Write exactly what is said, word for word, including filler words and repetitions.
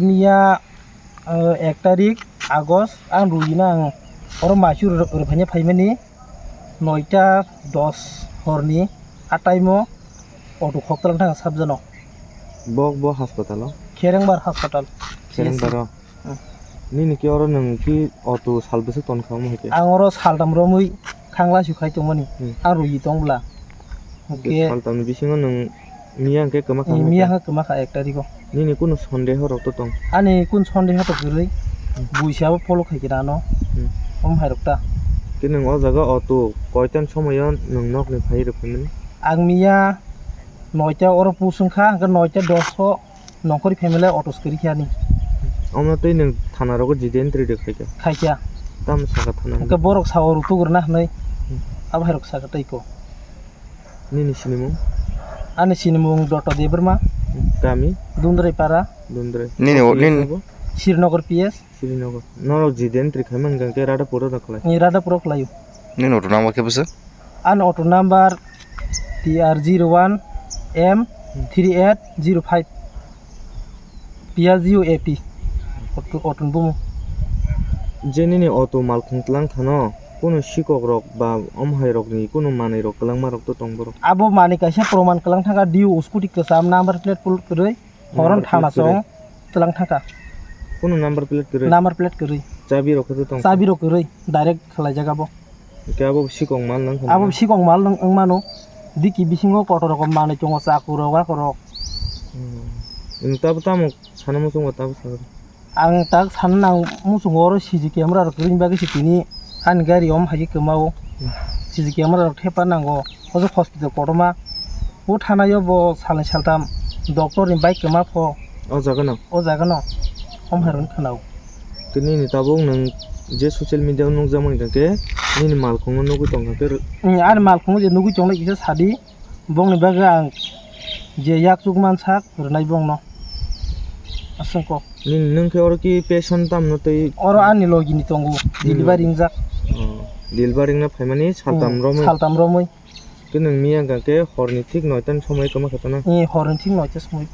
Miya, eh, ek tarik August, ang rwina ang oro maisu rw-, rwphaina phaimani noita dos horni, a time o auto khok tlang thang sabjano. Bo, bo hospital o? Kherengbar hospital. Kherengbar o? Hmm. Nini ki oro nwng ki auto sal bwswk ton kha omo hai khe? Ang oro saltam romwi khangla su khai tongmani. Hmm. Ang rwi tong bwla. Hwnkhe saltam ni bisingo nwng miya hwnkhe kwma kha omo hai khe? Miya hwnkhe kwma kha ek tarikh o. Nini kunu sondeho rok to tong? Ani kun sondeho to kwrwi. Hmm. Buisa bo follow khai khe ano. Hmm. Omo hai rok ta. Khe nwng o jaga auto koitan somoyo nwng nok ni phai rw phaimani? Ang miya noita oro pusung kha, hwnkhe noita dos o Nongkhorni family auto se kwrwi khe ani. Omo twi nwng thana rogo jide entry de khaikha? Khaikha. Tamo sakha thana? Hwnkhe borok sao rw tugrwna hwnwi. Hmm. Abo hai rok sakha tei ko. Nini sinimung? Ani sinimung Dotto Debbarma. Hmm. Kami? Dundrai para. Dundrai. Nini o, P S nini abo? Srinagar P S. Srinagar. Norok jide entry khaimani hwnkhe Radhapur o khlai? Ni Radhapur o khlaio. Nini auto number khe bwswk? Ani auto number T R zero one M three eight zero five. Piaggio A P. Auto, auto ni bumung. Je nini auto malkhung tlang thano, kunu sikok rok ba omo hai rok ni kunu manwi rok kwlangma rok to tong borok? Abo manwi kaisa proman kwlang thangkha, Dio scooty kwcham number plate kwrwi. Horon thana song tlang thangkha. Kunu number plate kwrwi? Number plate kwrwi. Chabi rok khe tong? Chabi rok kwrwi, direct khlaijak abo. Hwnkhe abo sikong mal nang kha? Abo sikong mal nang wng mano. Diki bisingo kotor rokom manwi tongo, chaku rok, ako rok. Hmm. Nwng tabo tamo sana muchungo tabo sakha? Ang tak sana nang muchungo oro C C camera rok kwrwini bagwi se tini ani gari om hai kwmao. Hmm. C C camera rok thepa nango. Ojo hospital kotorma. O thanaio bo salni saltam doctor ni bike kwma pho. O jaga no? O jaga no. Om hai rwni khwnao. Khe nini tabuk nwng je social media o nukjakmani hwnkhe nini malkhungno nugwi tongkha khe? Hmm, ani malkhungo je nugwi tongnai kisa sadi, bongni bagwi ang je yakchuk mansak rwnai bongno. Aswk kok. Nini nwng khe oro ki patient tamno tei? Oro ani logini tongo, nini delivery logi wngjak. Oh, delivery wngna phaimani saltam, hmm, romwi? Saltam romwi. Khe nwng miya hwnkha khe horni thik noita ni somoi kwma kha tana? Ee, horni thik noita somoi.